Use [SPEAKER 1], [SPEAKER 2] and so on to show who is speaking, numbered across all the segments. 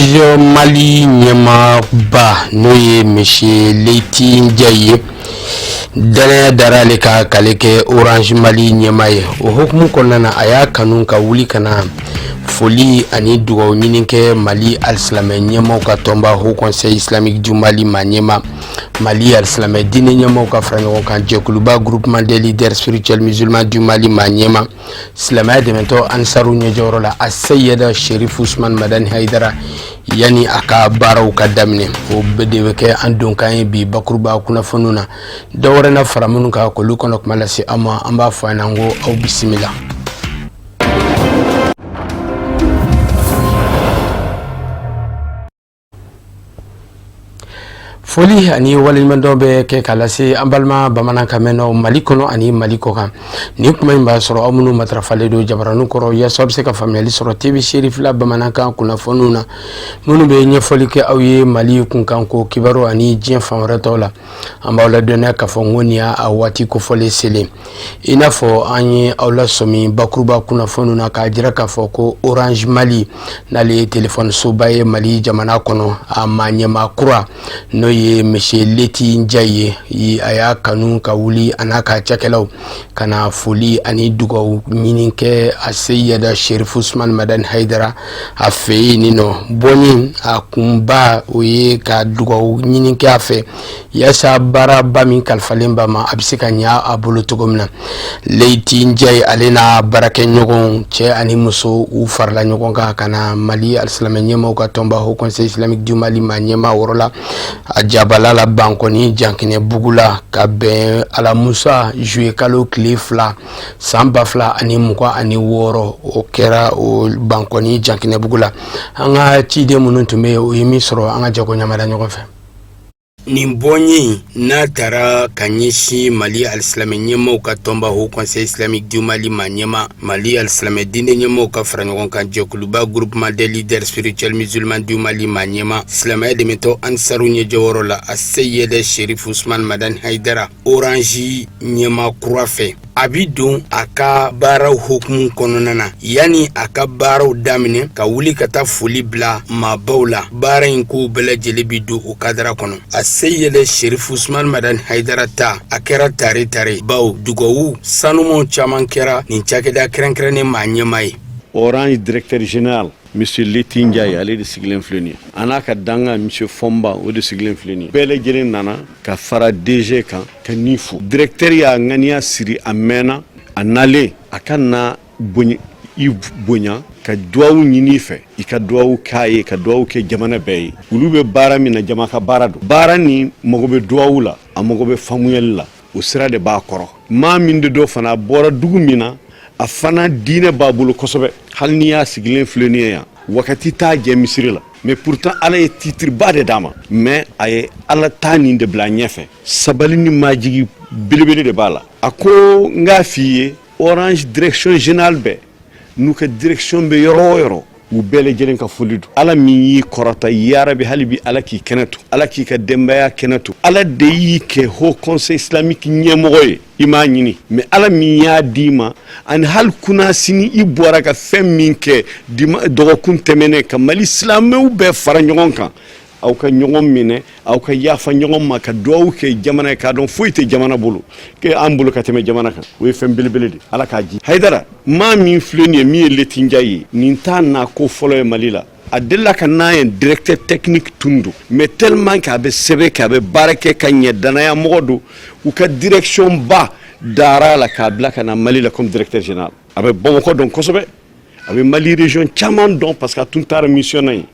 [SPEAKER 1] Orange Mali ɲɛmaaba n'o ye Monsieur Leyti Ndiaye ye, dannaya dara ale kan k'ale kɛ Orange Mali ɲɛmaa ye. O hukumu kɔnɔna na, a y'a kanu ka wuli ka na foli ani dugawu ɲini kɛ Mali alisilamɛ ɲɛmaaw ka tɔnba Haut Conseil Islamique du Mali maa ɲɛmaa, Mali alisilamɛ diinɛ ɲɛmaaw ka fara ɲɔgɔn kan jɛkuluba Groupement des leaders spirituels musulmans du Mali maa ɲɛmaa, silamɛya dɛmɛtɔn Ansaru ɲɛjɔyɔrɔ la, Aseyida Sherif Usman Madani Hayidara, yanni a ka baaraw ka daminɛ. O bɛɛ de bɛ kɛ an donkan ye bi bakuruba kunnafoniw na. Dɔwɛrɛ na fara minnu kan k'olu kɔnɔ kuma lase aw ma, an b'a fɔ an na ko aw bisimila. Foli ani waleɲumandɔn bɛ kɛ ka lase an balima bamanankan mɛnnaw Mali kɔnɔ ani Mali kɔkan. Nin kuma in b'a sɔrɔ aw minnu matarafalen don jabaranin kɔrɔ, yaasa aw bɛ se ka faamuyali sɔrɔ TV Serifila bamanankan kunnafoniw na, minnu bɛ ɲɛfɔli kɛ aw ye Mali kunkanko kibaru ani diɲɛ fan wɛrɛ tɔw la. An b'aw ladɔnniya k'a fɔ ko nin y'a waati kofɔlen selen. I n'a fɔ an ye aw lasɔmi bakuruba kunnafoniw na k'a jira k'a fɔ ko Orange Mali, n'ale ye telefɔni soba ye Mali jamana kɔnɔ, a maa ɲɛmaa kura n'o ye Monsieur Leyti Ndiaye ye, a y'a kanu ka wuli a n'a ka cakɛlaw ka na foli ani dugawu ɲini kɛ Aseyida Sherif Usman Madani Hayidara a fɛ yen nin nɔ. Bɔnni a kunba, o ye ka dugawu ɲini kɛ a fɛ yaasa baaraba min kalifalen b'a ma, a bɛ se ka ɲa a bolo cogo min na. Leyti Ndiaye, ale n'a baarakɛɲɔgɔnw, cɛ ani muso, u farala ɲɔgɔn kan ka na Mali alisilamɛ ɲɛmaaw ka tɔnba Haut Conseil Islamique du Mali maa ɲɛmaa yɔrɔ la a jabala la Bankɔni Jankinɛ bugu la, ka bɛn alamusa juillet kalo tile 2 san 2026. O kɛra o Bankɔni Jankinɛ bugu la. An ka ciden minnu tun bɛ yen, o ye min sɔrɔ, an ka jɛ k'o ɲamada ɲɔgɔn fɛ. Nin bɔnye n'a taara ka ɲɛsin Mali alisilamɛ ɲɛmaaw ka tɔnba Haut Conseil Islamique du Mali maa ɲɛmaa, Mali alisilamɛ diinɛ ɲɛmaaw ka fara ɲɔgɔn kan jɛkuluba Groupement des leaders spirituels musulmans du Mali maa ɲɛmaa, silamɛya dɛmɛtɔn Ansaru ɲɛjɔyɔrɔ la, Aseyida Sherif Usman Madani Hayidara, Orange ɲɛmaa kura fɛ, a bi don a ka baaraw hukumu kɔnɔna na. Yanni a ka baaraw daminɛ, ka wuli ka taa foli bila maabaw la, baara in kow bɛɛ lajɛlen bi don o kadara kɔnɔ. Aseyida Sherif Usman Madani Hayidara ta, a kɛra tare tare, baw dugawu sanumanw caman kɛra nin cakɛda kɛrɛnkɛrɛnnen maa ɲɛmaa ye.
[SPEAKER 2] Orange directeur général Monsieur Leyti Ndiaye, ale de sigilen filɛ nin ye, a n'a ka dankan Monsieur Fɔnba, o de sigilen filɛ nin ye. Bɛɛ lajɛlen nana ka fara DG kan ka n'i fo. Directeur y'a ŋaniya siri a mɛnna, a nalen a ka na bonya, i bonya, ka duwawu ɲini i fɛ, i ka duwawu k'a ye, ka duwawu kɛ jamana bɛɛ ye. Olu bɛ baara min na, jama ka baara don. Baara nin mago bɛ duwawu la, a mago bɛ faamuyali la, o sira de b'a kɔrɔ. Maa min de dɔ fana, a bɔra dugu min na, a fana diinɛ b'a bolo kosɛbɛ. Hali n'i y'a sigilen filɛ nin ye yan, wagati t'a jɛ misiri la, mais pourtant Ala ye titre ba de d'a ma, mais a ye Ala ta nin de bila ɲɛfɛ. Sabali ni majigi belebele de b'a la. A ko n k'a f'i ye, Orange direction générale bɛɛ n'u ka direction bɛ yɔrɔ o yɔrɔ, u bɛɛ lajɛlen ka foli don. Ala min y'i kɔrɔta, yarabi, hali bi Ala k'i kɛnɛ to, Ala k'i ka denbaya kɛnɛ to. Ala de y'i kɛ Haut Conseil Islamique ɲɛmɔgɔ ye, i m'a ɲini, mais Ala min y'a d'i ma, ani hali kunna sini i bɔra ka fɛn min kɛ dɔgɔkun tɛmɛnen, ka Mali silamɛw bɛɛ fara ɲɔgɔn kan, aw ka ɲɔgɔn minɛ, aw ka yafa ɲɔgɔn ma, ka duwawu kɛ jamana ye, k'a dɔn foyi tɛ jamana bolo ke an bolo ka tɛmɛ jamana kan. O ye fɛn belebele de, Ala k'a ji. Hayidara, maa min filɛ nin ye, min ye Leyti Ndiaye ye, nin t'a na ko fɔlɔ ye Mali la. A delila ka n'a ye, directeur technique tun don, mais tellement k'a bɛ sɛbɛn kɛ, a bɛ baara kɛ ka ɲɛ, danaya mɔgɔ don, u ka direction ba dara la k'a bila ka na Mali la comme directeur général. A bɛ Bamakɔ dɔn kosɛbɛ, a bɛ Mali région caman dɔn, parce que a tun taara mission na yen.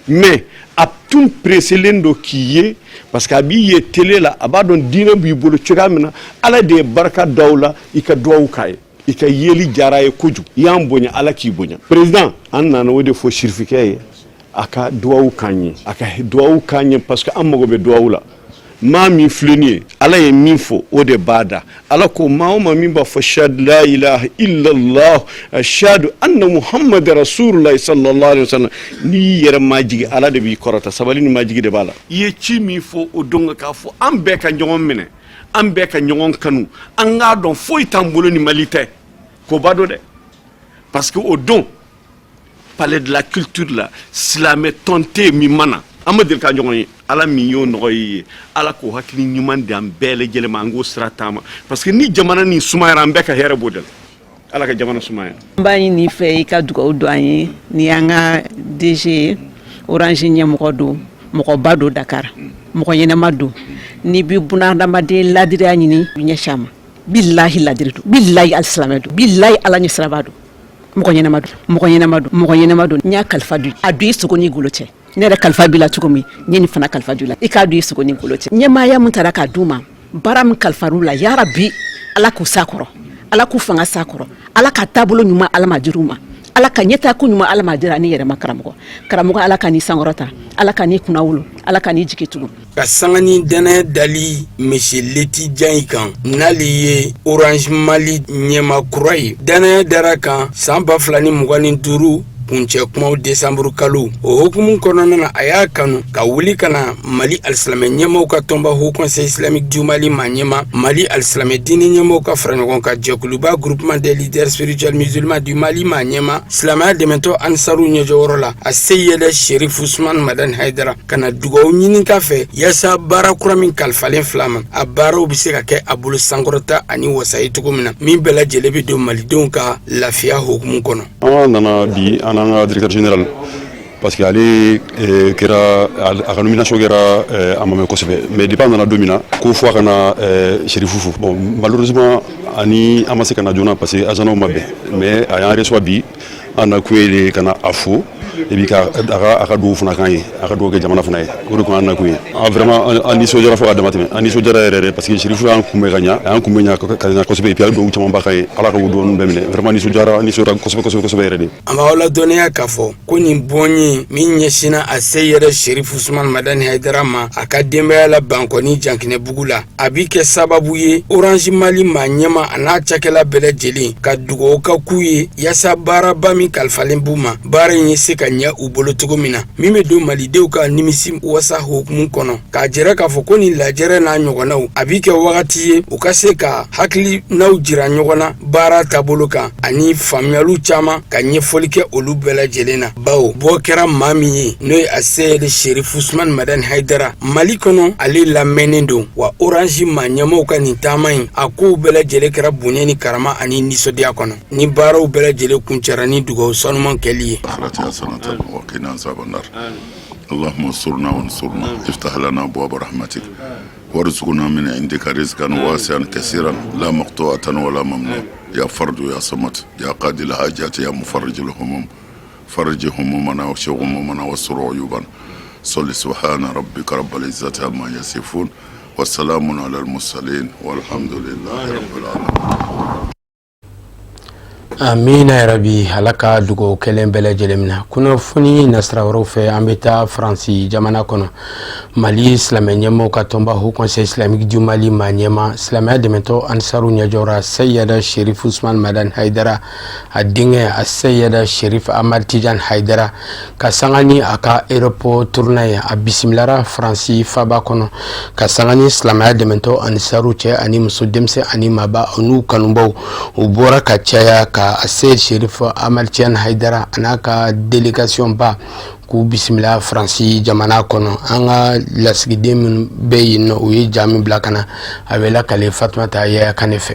[SPEAKER 2] Mais a tun pressélen don k'i ye, parce que a b'i ye télé la, a b'a dɔn diinɛ b'i bolo cogoya min na. Ala de ye barika da la. I ka duwawu k'a ye, i ka yeli diyara a ye kojugu. I y'an bonya, Ala k'i bonya. Président, an nana o de fɔ sirifikɛ ye, a ka duwawu k'an ye, a ka duwawu k'an ye, parce que an mago bɛ duwawu la. Maa min filɛ nin ye, Ala ye min fɔ, o de b'a da. Ala ko maa o maa min b'a fɔ shadu la ilaha illallah, ashadu anna muhammad rasulullah sallallahu alaihi wasallam, n'i y'i yɛrɛ majigi, Ala de b'i kɔrɔta. Sabali ni majigi de b'a la. I ye ci min fɔ o don, k'a fɔ an bɛɛ ka ɲɔgɔn minɛ, an bɛɛ ka ɲɔgɔn kanu, an k'a dɔn foyi t'an bolo ni Mali tɛ, koba don dɛ, parce que o don Palais de la Culture la, silamɛ tɔn tɛ yen min ma na. An ma deli ka ɲɔgɔn ye. Ala min y'o nɔgɔya i ye, Ala k'o hakili ɲuman di an bɛɛ lajɛlen ma, an k'o sira taama, parce que ni jamana nin sumayara, an bɛɛ ka hɛrɛ b'o de la. Ala ka jamana sumaya.
[SPEAKER 3] N b'a ɲini i fɛ, i ka dugawu don an ye. Ni y'an ka DG ye, Orange ɲɛmɔgɔ don, mɔgɔba don Dakar, mɔgɔ ɲɛnama don. N'i bɛ bunahadamaden ladiriya ɲini, ɲɛsin a ma. Bilahi, ladiri don. Bilahi, alisilamɛ don. Bilahi, Ala ɲɛsiraba don. Mɔgɔ ɲɛnama don, mɔgɔ ɲɛnama don, mɔgɔ ɲɛnama don. N y'a kalifa don a don i sogo ni golo cɛ. Ne yɛrɛ kalifa b'i la cogo min, n ye nin fana kalifa don i la, i k'a don i sogo ni golo cɛ. Ɲɛmaaya min taara k'a d'u ma, baara min kalifar'u la, yarabi, Ala k'u s'a kɔrɔ, Ala k'u fanga s'a kɔrɔ, Ala ka taabolo ɲuman, Ala ma dir'u ma, Ala ka ɲɛtaako ɲuman, Ala ma dira ni yɛrɛ ma. Karamɔgɔ, karamɔgɔ, Ala ka n'i sankɔrɔta, Ala ka n'i kunnawolo, Ala ka n'i jigi tugun.
[SPEAKER 4] Ka sanga ni dannaya dali Monsieur Leti Diagne kan, n'ale ye Orange Mali ɲɛmaa kura ye, dannaya dara kan san 2025 kuncɛ kumaw desanburu kalo. O hukumu kɔnɔna na, a y'a kanu ka wuli ka na Mali alisilamɛ ɲɛmaw ka tɔnba, Haut Conseil Islamique du Mali ma ɲɛma, Mali alisilamɛ diinɛ ɲɛmaw ka fara ɲɔgɔn kan jɛkuluba, Groupement des leaders spirituels musulmans du Mali ma ɲɛma, silamɛya dɛmɛtɔ Ansaru ɲɛjɔyɔrɔ la, a Seyɛlɛ Sherif Usman Madani Haidara, ka na dugawu ɲini k'a fɛ yaasa baara kura min kalifalen fila ma, a baaraw bɛ se ka kɛ a bolo sankɔrɔta ani wasa ye cogo min na, min bɛɛ lajɛlen bɛ don malidenw ka lafiya hukumu kɔnɔ.
[SPEAKER 5] An nana bi, an n'an ka directeur général, parce que ale kɛra, a ka nomination kɛra, a ma mɛn kosɛbɛ, mais depuis a nana don min na ko fo a ka na Sherifu fo. Bon, malheureusement, ani an ma se ka na joona parce que agent ma bɛn, mais a y'an reçoit bi. An na kun ye de ka na a fo et puis ka a ka dugawu fana k'an ye, a ka dugawu kɛ jamana fana ye. O de kun an na kun ye. An vraiment, an nisɔndiyara fo ka dama tɛmɛ. An nisɔndiyara yɛrɛ yɛrɛ parce que Sherifu y'an kunbɛn ka ɲa, a y'an kunbɛn ɲa ka ɲa kosɛbɛ et puis a ye dugawu camanba k'an ye. Ala ka o dugawu ninnu bɛɛ minɛ. Vraiment, nisɔndiyara, nisɔndiyara kosɛbɛ kosɛbɛ kosɛbɛ yɛrɛ de.
[SPEAKER 4] An b'aw ladɔnniya k'a fɔ ko nin bɔnye min ɲɛsinna a se yɛrɛ Sherif Usman Madani Haidara ma a ka denbaya la Bankɔni Jankinɛbugu la, a bi kɛ sababu ye Orange Mali maa ɲɛma a n'a cakɛla bɛɛ lajɛlen ka dugawu ka k'u ye yaasa baaraba min kalifalen b'u ma, baara in ye se ka ɲɛ u bolo cogo min na, min bɛ don malidenw ka nimisi wasa hukumu kɔnɔ. K'a jira k'a fɔ ko nin lajɛrɛ n'a ɲɔgɔnnaw, a bi kɛ wagati ye u ka se ka hakilinaw jira ɲɔgɔn na baara taabolo kan ani faamuyaliw caman ka ɲɛfɔli kɛ olu bɛɛ lajɛlen na, bawo bɔ kɛra maa min ye, n'o ye a Seyɛli Sherif Usman Madani Haidara, Mali kɔnɔ ale lamɛnnen don wa. Orange maa ɲɛmaw ka nin taama in, a kow bɛɛ lajɛlen kɛra bonya ni karama ani nisɔndiya kɔnɔ, ni baaraw bɛɛ lajɛlen kuncɛra ni dugawu sanuman kɛli ye.
[SPEAKER 6] اللهم انصرنا وانصرنا، افتح لنا ابواب رحمتك، وارزقنا من عندك رزقا واسعا كثيرا لا مقطوعة ولا ممنوع. يا فرد يا صمد، يا قاضي الحاجات، يا مفرج الهموم، فرج همومنا واكشف غمومنا واستر عيوبنا. صل. سبحان ربك رب العزة عما يصفون والسلام على المرسلين والحمد لله رب العالمين.
[SPEAKER 1] Amina yarabi, Ala ka dugawu kelen bɛɛ lajɛlen minɛ. Kunnafoni nasira wɛrɛw fɛ, an bɛ taa Faransi jamana kɔnɔ. Mali silamɛ ɲɛmɔgɔw ka tɔnba, Haut Conseil Islamique du Mali maa ɲɛma, silamɛya dɛmɛtɔ Ansaru ɲɛjɔra, Seyada Sherif Usman Madan Haidara, a denkɛ a Seyada Sherif Ahmad Tijan Haidara, ka sanga ni a ka Europe tournée ye, a bisimilara Faransi faba kɔnɔ ka sanga ni silamɛya dɛmɛtɔ Ansaru cɛ ani muso, denmisɛn ani maaba, n'u kanubaw. U bɔra ka caya ka Seyid Sherif Ahmad Tijan Haidara a n'a ka délégation ba k'u bisimila Faransi jamana kɔnɔ. An ka lasigiden minnu bɛ yen nɔ, u ye ja min bila ka na, a bɛ lakale Fatumata Yaya Kane fɛ.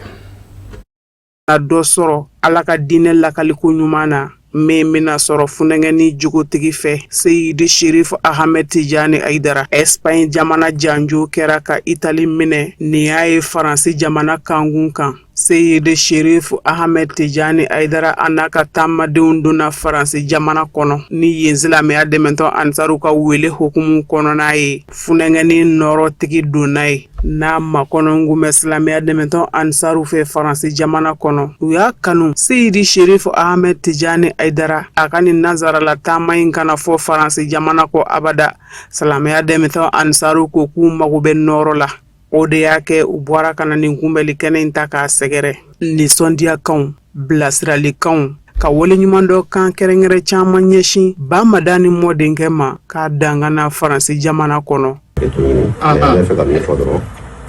[SPEAKER 7] Ka dɔ sɔrɔ Ala ka diinɛ lakaliko ɲuman na min bɛna sɔrɔ funɛngɛni jogotigi fɛ, Seyidi Sherif Ahmed Tijani Aidara. Espagne jamana janjo kɛra ka Itali minɛ, nin y'a ye Faransi jamana kankun kan. Seyidi Sherif Ahmed Tijani Aidara a n'a ka taamadenw donna Faransi jamana kɔnɔ ni yen silamɛya dɛmɛtɔ Ansaru ka wele hukumu kɔnɔna ye. Funɛngɛni nɔrɔtigi donna ye n'a makɔnɔ kunbɛ silamɛya dɛmɛtɔ Ansaru fɛ Faransi jamana kɔnɔ. U y'a kanu Seyidi Sherif Ahmed Tijani Aidara a ka nin nazarala taama in kana fɔ Faransi jamana kɔ abada. Silamɛya dɛmɛtɔ Ansaru ko k'u mago bɛ nɔrɔ la, o de y'a kɛ u bɔra ka na nin kunbɛli kɛnɛ in ta k'a sɛgɛrɛ. Nisɔndiyakanw, bilasiralikanw, ka waleɲumandɔn kan kɛrɛnkɛrɛn caman ɲɛsin Ba Madani mɔdenkɛ ma k'a dangana Faransi jamana kɔnɔ.
[SPEAKER 5] N bɛ fɛ ka min fɔ dɔrɔn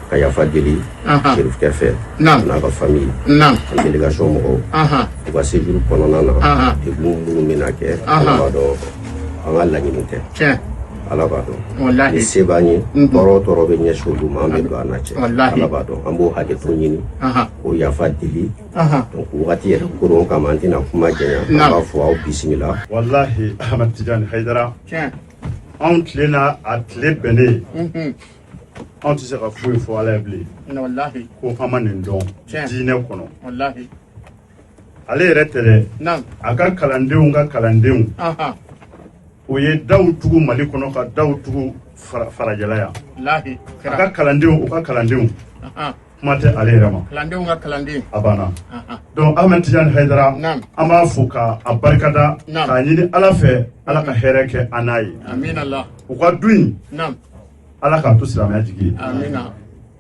[SPEAKER 8] Ka yafa deli Serifukɛ fɛ n'a ka famille ani délégation mɔgɔw, u ka séjour kɔnɔna na, degun minnu bɛna kɛ, Ala b'a dɔn, an ka laɲini tɛ. Ala b'a dɔn, ni se b'an ye, tɔɔrɔ o tɔɔrɔ bɛ ɲɛsin olu ma, an bɛ don an n'a cɛ. Ala b'a dɔn, an b'o hakɛto ɲini k'o yafa deli. Donc wagati yɛrɛ koron kama, an tɛna kuma janya, an b'a fɔ aw bisimila.
[SPEAKER 9] Walahi, Ahmad Tijani Hayidara, anw tile n'a a tile bɛnnen, anw tɛ se ka foyi fɔ Ala ye bilen ko an ma nin dɔn diinɛ kɔnɔ. Ale yɛrɛ tɛ dɛ, a ka kalandenw ka kalandenw, o ye daw tugu Mali kɔnɔ, ka daw tugu farajɛla yan. A ka kalandenw, u ka kalandenw, kuma tɛ ale yɛrɛ ma.
[SPEAKER 1] Kalandenw ka kalanden.
[SPEAKER 9] A banna. Donc Ahmed Tijani Hayidara, an b'a fo ka a barikada, k'a ɲini Ala fɛ, Ala ka hɛrɛ kɛ an n'a ye. U ka du in, Ala k'a to silamɛya jigi ye.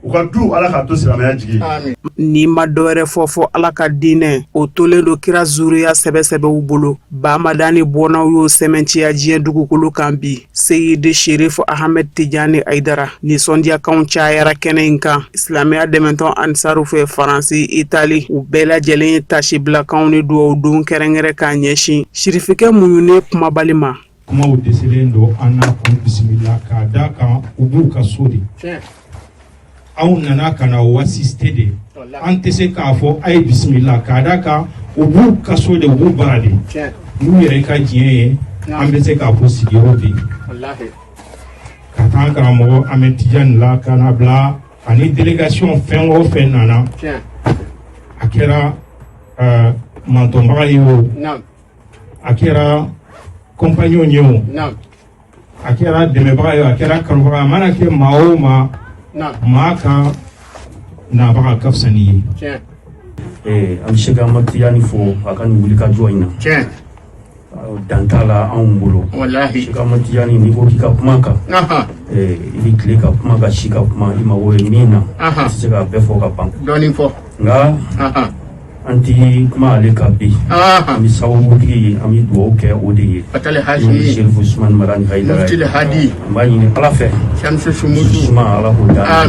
[SPEAKER 9] U ka du, Ala k'a to silamɛya jigi ye.
[SPEAKER 7] N'i ma dɔwɛrɛ fɔ fɔ Ala ka diinɛ, o tolen don kira zuriya sɛbɛsɛbɛw bolo. Bamadani bɔnnaw y'o sɛmɛntiya diɲɛ dugukolo kan bi. Seyidi Sherif Ahmed Tijani Aidara nisɔndiyakanw cayara kɛnɛ in kan. Silamɛya dɛmɛtɔn Ansaru fɛ Faransi, Itali, u bɛɛ lajɛlen ye tasibilakanw ni dugawudon kɛrɛnkɛrɛn k'a ɲɛsin sirifikɛ muɲunen kumabali ma.
[SPEAKER 10] Kumaw dɛsɛlen don an na k'u bisimila, k'a da kan u b'u ka so de. Anw nana ka na u assister de. An tɛ se k'a fɔ a ye bisimila, k'a da kan u b'u ka so de, u b'u bara de. N'u yɛrɛ ka diɲɛ ye, an bɛ se k'a fɔ sigiyɔrɔ bɛ yen. Ka taa an karamɔgɔ Ahmed Tijani la, ka na bila ani délégation fɛn o fɛn nana, a kɛra mantɔnbaga ye o, a kɛra compagnon ye o, a kɛra dɛmɛbaga ye o, a kɛra kanubaga, a mana kɛ maa o maa, maa ka nabaga ka fisa n'i ye.
[SPEAKER 11] An bɛ Sɛki Ahmad Tijani fo a ka nin wulikajɔ in na. Dan t'a la anw bolo. Sɛki Ahmad Tijani, n'i ko k'i ka kuma kan, i bɛ tile ka kuma, ka si ka kuma, i mago ye min na, i tɛ se k'a bɛɛ fɔ ka ban.
[SPEAKER 1] Dɔɔnin fɔ.
[SPEAKER 11] Nka an ti kuma ale kan bi. An bɛ sababutigi ye, an bɛ dugawu kɛ o de ye, n'o ye Serifu Usumani Madani Hayidara ye. An b'a ɲini Ala fɛ, suma Ala k'o da,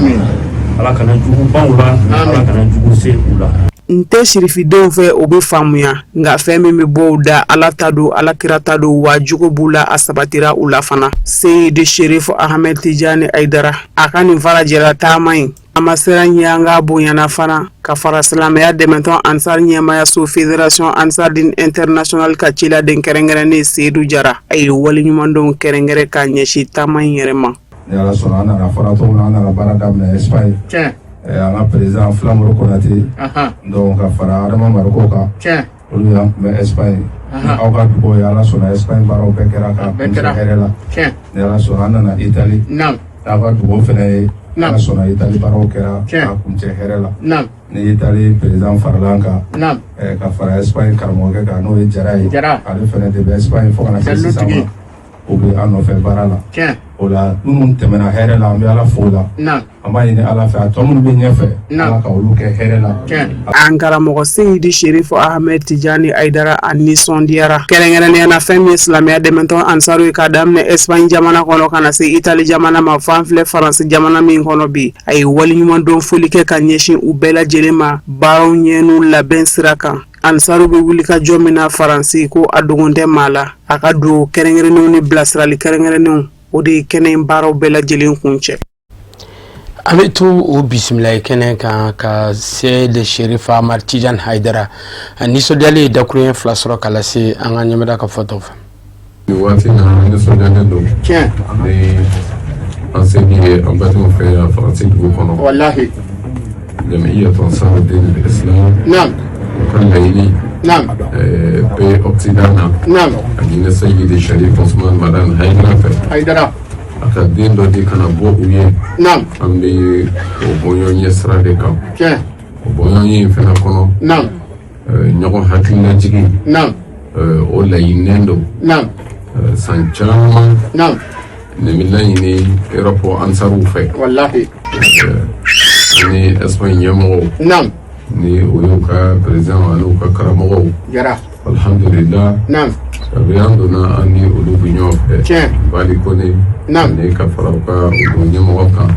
[SPEAKER 11] Ala kana jugu ban u la, Ala kana jugu se u la.
[SPEAKER 7] N tɛ sirifidenw fɛ, o bɛ faamuya, nka fɛn min bɛ bɔ u da, Ala ta don, Ala kira ta don, wa jogo b'u la, a sabatira u la fana. Seyidi Serifu Ahmed Tijani Hayidara, a ka nin farajɛla taama in, a ma siran ɲɛ, an k'a bonyana fana ka fara silamɛya dɛmɛtɔn Ansar ɲɛmayaso Fédération Ansar Dine International ka ciladen kɛrɛnkɛrɛnnen Seyidu Jara, a ye waleɲumandɔn kɛrɛnkɛrɛn k'a ɲɛsin taama in yɛrɛ ma.
[SPEAKER 12] Ni Ala sɔnna, an nana fara tɔgɔ la, an nana baara daminɛ Espagne. An ka président Filamoro Konate, donc ka fara Adama Mariko kan, olu y'an kun bɛ Espagne. Ni aw ka dugawu ye, Ala sɔnna, Espagne baaraw bɛɛ kɛra ka kuncɛ hɛrɛ la. Ni Ala sɔnna, an nana Italie. Aw ka dugawu fana ye, Ala sɔnna, Italie baaraw kɛra ka kuncɛ hɛrɛ la. Ni Italie président farala an kan, ka fara Espagne karamɔgɔkɛ kan, n'o ye Jara ye, ale fana de bɛ Espagne fo ka na se sisan ma, o bɛ an nɔfɛ baara la. O la, minnu tɛmɛna hɛrɛ la, an bɛ Ala fo o la. An b'a ɲini Ala fɛ, a tɔ minnu bɛ ɲɛfɛ, Ala ka olu kɛ hɛrɛ la.
[SPEAKER 7] An karamɔgɔ Seyidi Serifu Ahmed Tijani Hayidara, a nisɔndiyara kɛrɛnkɛrɛnnenya na fɛn min ye silamɛya dɛmɛtɔn Ansaru ye, k'a daminɛ Espagne jamana kɔnɔ ka na se Itali jamana ma, fo an filɛ Faransi jamana min kɔnɔ bi. A ye waleɲumandɔn foli kɛ ka ɲɛsin u bɛɛ lajɛlen ma baaraw ɲɛ n'u labɛn sira kan. Ansaru bɛ wuli ka jɔ min na Faransi, ko a dogon tɛ maa la. A ka dugawu kɛrɛnkɛrɛnnenw ni bilasirali kɛrɛnkɛrɛnnenw, o de ye kɛnɛ in baaraw bɛɛ lajɛlen kuncɛ.
[SPEAKER 1] An bɛ to o bisimilayi kɛnɛ kan ka Seyidi Sherif Amar Tijan Haidara a nisɔndiyalen ye dakuruɲɛ fila sɔrɔ ka lase an ka ɲɛmada ka fɔtaw fɛ.
[SPEAKER 13] Nin waati in na, an nisɔndiyalen don ni an seli ye an balimaw fɛ yan Faransi dugu kɔnɔ.
[SPEAKER 1] Walahi.
[SPEAKER 13] Jamiyatu Ansar Din Islam. U ka laɲini. Pays Occident na. A ɲini Seyidi Sharif Usman Madani Haidara fɛ.
[SPEAKER 1] Haidara.
[SPEAKER 13] A ka den dɔ di ka na bɔ u ye. An bɛ o bɔɲɔgɔn sira de kan. O bɔɲɔgɔn in fana kɔnɔ, ɲɔgɔn hakililajigin, o laɲininen don san caman. Nin bɛ laɲini Europe ansaruw fɛ.
[SPEAKER 1] Walahi.
[SPEAKER 13] Ani Espagne ɲɛmɔgɔw. Ni o y'u ka président ani u ka karamɔgɔw.
[SPEAKER 1] Jara.
[SPEAKER 13] Alhamdulillah. Kabini an donna, an ni olu bɛ ɲɔgɔn fɛ. Bali Kone. Ani ka fara u ka u ɲɛmɔgɔ kan.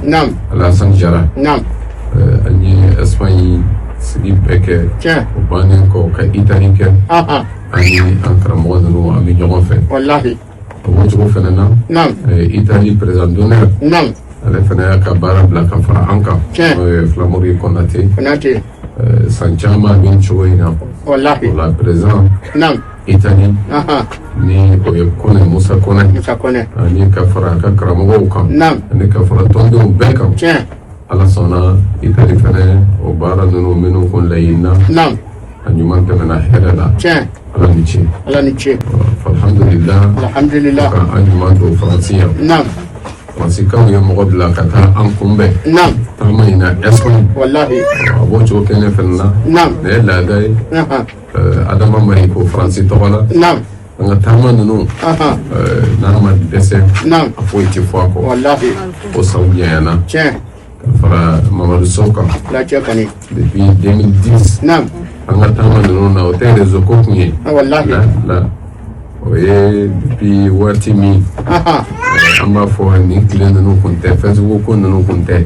[SPEAKER 13] Alassane Jara. An ye Espagne sigi bɛɛ kɛ. O bannen kɔ, ka Italie kɛ. An ni an karamɔgɔ ninnu, an bɛ ɲɔgɔn fɛ. O b'o cogo fana na. Italie président d'honneur. Ale fana y'a ka baara bila ka fara an kan. N'o ye Filamori Konate. San caman bɛ nin cogo in na. O la président Italie ni o ye Kone, Musa Kone.
[SPEAKER 1] Musa Kone.
[SPEAKER 13] Ani ka fara a ka karamɔgɔw kan. Ani ka fara tɔndenw bɛɛ kan. Ala sɔnna, Italie fana o baara ninnu minnu kun laɲinina. A ɲuman tɛmɛna hɛrɛ la. Ala ni ce.
[SPEAKER 1] Ala ni ce.
[SPEAKER 13] Alhamdulillah.
[SPEAKER 1] Alhamdulillah.
[SPEAKER 13] Ka an ɲuman don Faransi yan. Faransikaw ye mɔgɔ bila ka taa an kunbɛn. Taama in na Espagne. A b'o cogo kelen fana na. Nin ye laada ye. Adama Mariko Faransi tɔgɔ la. An ka taama ninnu, n'a ma dɛsɛ, a foyi tɛ fɔ a kɔ. O sanw janyana. Ka fara Mamadu Sow kan.
[SPEAKER 1] Lacɛ kɔni.
[SPEAKER 13] Depuis 2010. An ka taama ninnu na, o tɛ réseau ko kun ye. La o ye depuis waati min, an b'a fɔ nin tile ninnu kun tɛ, Facebook ko ninnu kun tɛ.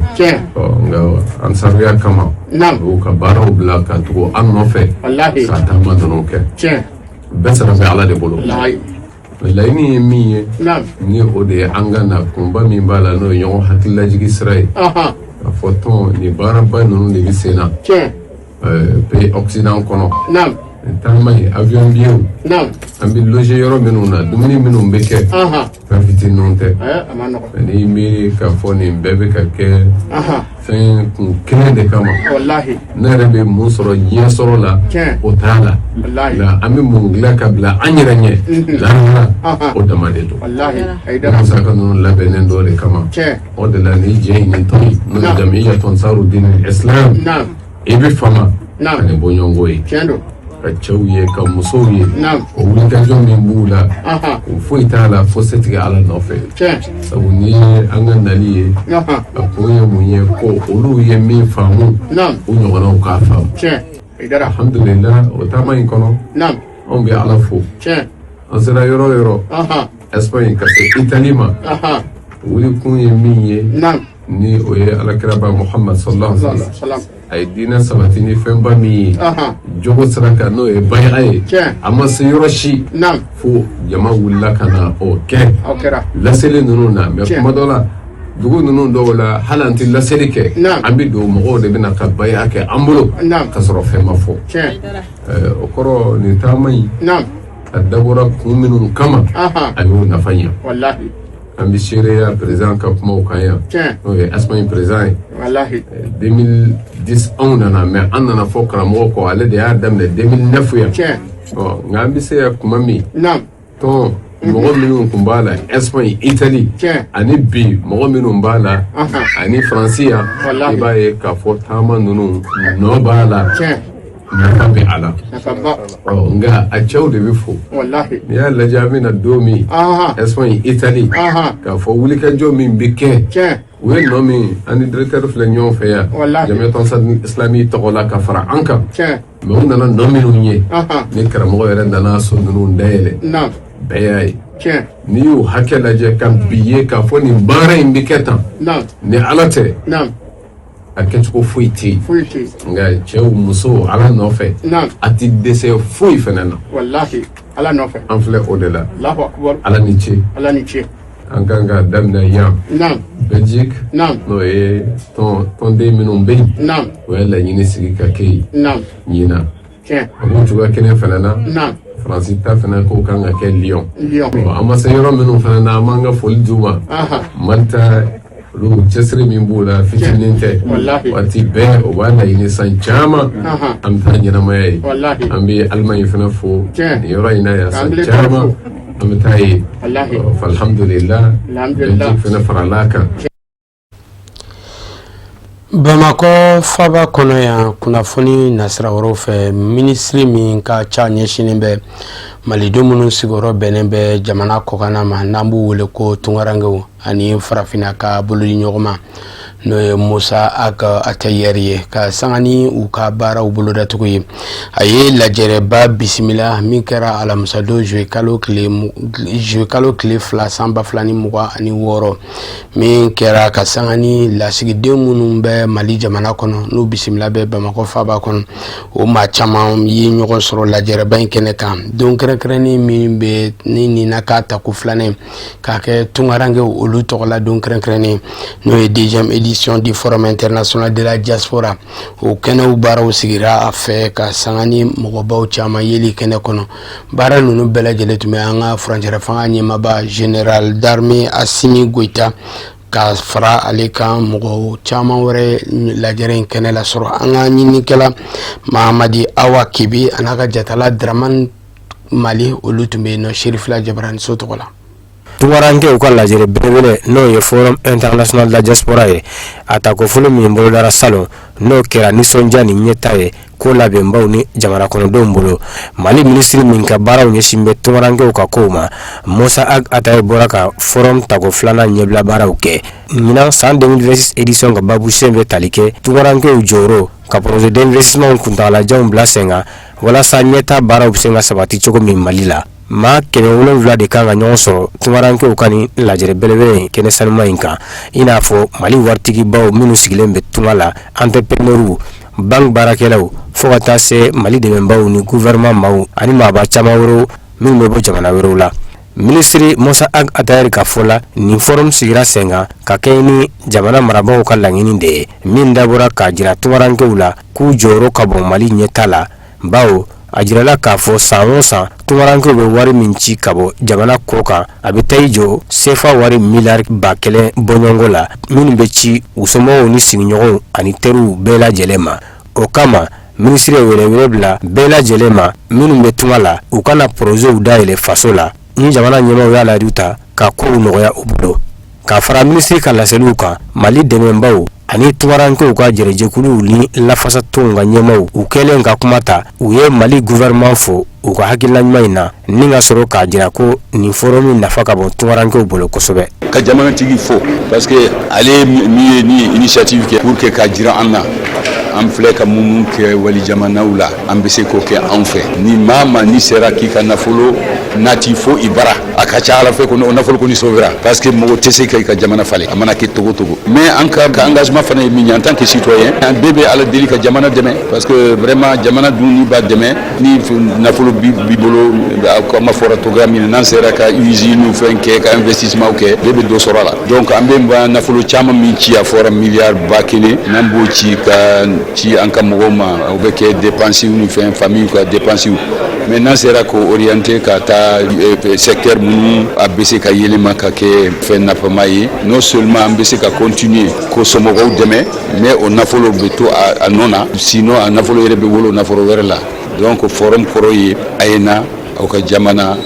[SPEAKER 13] Nka ansaruya kama, u y'u ka baaraw bila ka tugu an nɔfɛ. Ka taama ninnu kɛ. Bɛɛ sara bɛ Ala de bolo. Laɲini ye min ye, ni o de ye an ka na kunba min b'a la, n'o ye ɲɔgɔn hakililajigi sira ye. K'a fɔ tɔn nin baaraba ninnu de bɛ sen na. Pays Occident kɔnɔ. Nin taama in, avion billet, an bɛ loger yɔrɔ minnu na, dumuni minnu bɛ kɛ, fɛn fitininw tɛ. N'i y'i miiri k'a fɔ nin bɛɛ bɛ ka kɛ fɛn kun kelen de kama, ne yɛrɛ bɛ mun sɔrɔ diɲɛ sɔrɔ la, o t'a la. Nka an bɛ mun dilan ka bila an yɛrɛ ɲɛ lahara, o dama de don. Musaka ninnu labɛnnen dɔ de kama. O de la ni jɛ in, nin tɔn in, n'o ye Jamiyatu Ansaru Dini Islam, i bɛ fama ka nin bɔɲɔgɔnko ye, ka cɛw ye, ka musow ye, o wulikajɔ min b'u la, o foyi t'a la fo setigi Ala nɔfɛ. Sabu ni ye an ka nali ye, a kun ye mun ye? Ko olu ye min faamu, u ɲɔgɔnnaw k'a faamu. Alhamdulillah, o taama in kɔnɔ, anw bɛ Ala fo. An sera yɔrɔ o yɔrɔ, Espagne ka se Italie ma, wuli kun ye min ye, ni o ye alakiraba Muhammad sallallahu alaihi wasallam, a ye diinɛ sabati ni fɛnba min ye jogo sira kan, n'o ye baya ye. A ma se yɔrɔ si fo jama wulila ka na o kɛ laseli ninnu na. Mais kuma dɔ la, dugu ninnu dɔw la, hali an tɛ laseli kɛ, an bɛ don, mɔgɔw de bɛna ka baya kɛ an bolo ka sɔrɔ fɛn ma fɔ. O kɔrɔ, nin taama in, a dabɔra kun minnu kama, a y'o nafa ɲɛ. An bɛ seereya président ka kumaw kan yan, n'o ye Espagne président ye. 2010 anw nana, mais an nana fɔ karamɔgɔ kɔ, ale de y'a daminɛ 2009 yan. Ɔ nka an bɛ se ka kuma min tɔn, mɔgɔ minnu tun b'a la Espagne, Italie, ani bi mɔgɔ minnu b'a la ani Faransi yan, i b'a ye k'a fɔ taama ninnu nɔ b'a la, nafa bɛ a la. Ɔ nka a cɛw de bɛ fo. N'i y'a lajɛ, an bɛna don min, Espagne, Italie, k'a fɔ wulikajɔ min bɛ kɛ, u ye nɔ min, an ni directeur filɛ ɲɔgɔn fɛ yan, Jamiyatu Ansar Islami tɔgɔ la, ka fara an kan. Mais u nana nɔ minnu ye, ni karamɔgɔ yɛrɛ nana so ninnu dayɛlɛ, bɛɛ y'a ye. N'i y'o hakɛ lajɛ ka bi ye k'a fɔ nin baara in bɛ kɛ tan, ni Ala tɛ, a kɛcogo foyi tɛ yen. Nka cɛw, musow, Ala nɔfɛ, a ti dɛsɛ foyi fɛnɛ na.
[SPEAKER 1] Walahi, Ala nɔfɛ.
[SPEAKER 13] An filɛ o de la. Ala ni ce.
[SPEAKER 1] Ala ni ce.
[SPEAKER 13] An kan ka daminɛ yan, Belgique, n'o ye tɔnden minnu bɛ yen, o ye laɲini sigi ka kɛ yen ɲinan. A b'o cogoya kelen fana na, Faransi ta fana ko kan ka kɛ Lyon. An ma se yɔrɔ minnu fana na, an b'an ka foli d'u ma. Malta, olu cɛsiri min b'u la, fitinin tɛ. Waati bɛɛ o b'a laɲini, san caman an bɛ taa ɲɛnamaya ye. An bɛ Allemagne fana fo nin yɔrɔ in na yan, san caman an bɛ taa yen. Alhamdulillah, Belgique fana farala a kan.
[SPEAKER 1] Bamakɔ faba kɔnɔ yan, kunnafoni nasira wɛrɛw fɛ, minisiri min ka ca ɲɛsinnen bɛ malidenw minnu sigiyɔrɔ bɛnnen bɛ jamana kɔkanna ma, n'an b'u wele ko tunkarankew, ani farafinna ka bolodi ɲɔgɔn ma, N'o ye Musa Ag Attaher ye, ka sanga ni u ka baaraw bolodacogo ye. A ye lajɛrɛba bisimila min kɛra alamisadon juillet kalo tile 2 san 2026, min kɛra ka sanga ni lasigiden minnu bɛ Mali jamana kɔnɔ, n'u bisimila bɛ Bamakɔ faaba kɔnɔ. O maa caman ye ɲɔgɔn sɔrɔ lajɛrɛba in kɛnɛ kan. Don kɛrɛnkɛrɛnnen min bɛ ni nin na k'a tako filanan k'a kɛ tunkarankew olu tɔgɔla don kɛrɛnkɛrɛnnen, n'o ye deuxième édition du Forum international de la diaspora, o kɛnɛw baaraw sigira a fɛ ka sanga ni mɔgɔbaw caman yeli kɛnɛ kɔnɔ. Baara ninnu bɛɛ lajɛlen tun bɛ an ka furancɛrɛ fanga ɲɛmaaba, général d'armée Assimi Goïta, ka fara ale kan, mɔgɔ caman wɛrɛ lajɛrɛ in kɛnɛ la sɔrɔ. An ka ɲininikɛla Mahamadi Awa Kebi a n'a ka jatala Dramane Mali, olu tun bɛ yen nɔ Serifila Jabaraniso tɔgɔ la.
[SPEAKER 14] Tunkarankew ka lajɛrɛ belebele, n'o ye Forum international de la diaspora ye, a tako fɔlɔ min bolodara salon, n'o kɛra nisɔndiya ni ɲɛta ye ko labɛnbaw ni jamana kɔnɔdenw bolo. Mali minisiri min ka baaraw ɲɛsin bɛ tunkarankew ka kow ma, Musa Ag Attaher, bɔra ka forum tako filanan ɲɛbila baaraw kɛ. Ɲinan san 2026 édition ka babusen bɛ tali kɛ tunkarankew jɔyɔrɔ ka projet d'investissement kuntagalajanw bila sen kan walasa ɲɛta baaraw bɛ se ka sabati cogo min Mali la. Maa 700 de kan ka ɲɔgɔn sɔrɔ tunkarankew ka nin lajɛrɛ belebele in kɛnɛ sanuma in kan, i n'a fɔ Mali waritigibaw minnu sigilen bɛ tunga la, entrepreneurs, banque baarakɛlaw, fo ka taa se Mali dɛmɛbaw ni gouvernement maaw ani maaba caman wɛrɛw minnu bɛ bɔ jamana wɛrɛw la. Minisiri Musa Ag Attaher ka fɔ la, nin forum sigira sen kan ka kɛɲɛ ni jamana marabagaw ka laɲini de ye, min dabɔra k'a jira tunkarankew la k'u jɔyɔrɔ ka bon Mali ɲɛta la, bawo a jirala k'a fɔ san o san tunkarankew bɛ wari min ci ka bɔ jamana kɔ kan, a bɛ taa i jɔ sefa wari miliyari 1000 bɔɲɔgɔnko la, minnu bɛ ci u somɔgɔw ni sigiɲɔgɔnw ani teriw bɛɛ lajɛlen ma. O kama, minisiri ye welewele bila bɛɛ lajɛlen ma minnu bɛ tunga la, u kana porozew dayɛlɛ faso la ni jamana ɲɛmaaw y'a layidu ta ka kow nɔgɔya u bolo. Ka fara minisiri ka laseliw kan, Mali dɛmɛbaw ani tunkarankew ka jɛrɛjɛkuluw ni lafasatɔnw ka ɲɛmaaw, u kɛlen ka kuma ta, u ye Mali gouvernement fo u ka hakilina ɲuman in na, ni ka sɔrɔ k'a jira ko nin forum nafa ka bon tunkarankew bolo kosɛbɛ.
[SPEAKER 6] Ka jamanatigi fo parce que ale min ye ni initiative kɛ pour que k'a jira an na, an filɛ ka minnu kɛ wali jamanaw la, an bɛ se k'o kɛ anw fɛ. Ni maa ma ni sera k'i ka nafolo nati fo i bara, a ka ca ala fɛ ko o nafolo kɔni sauvera, parce que mɔgɔ tɛ se ka i ka jamana falen, a mana kɛ togo togo. Mais an ka engagement fana ye min ye en tant que citoyen, an bɛɛ bɛ ala deli ka jamana dɛmɛ, parce que vraiment jamana dun ni b'a dɛmɛ ni nafolo b'i bolo, comme a fɔra togoya min na, n'an sera ka usine fɛn kɛ, ka investissement kɛ, bɛɛ bɛ dɔ sɔrɔ a la. Donc an bɛ nafolo caman min ci, a fɔra miliyari 1000, n'an b'o ci ka ci an ka mɔgɔw ma, o bɛ kɛ dépenses ni fɛn, famille ka dépenses. Mais n'an sera k'o orienter ka taa secteur minnu a bɛ se ka yɛlɛma ka kɛ fɛn nafama ye, non seulement an bɛ se ka continuer ko somɔgɔw dɛmɛ, mais o nafolo bɛ to a nɔ na, sinon a nafolo yɛrɛ bɛ wolo nafolo wɛrɛ la. Donc forum kɔrɔ ye a ye na aw ka jamana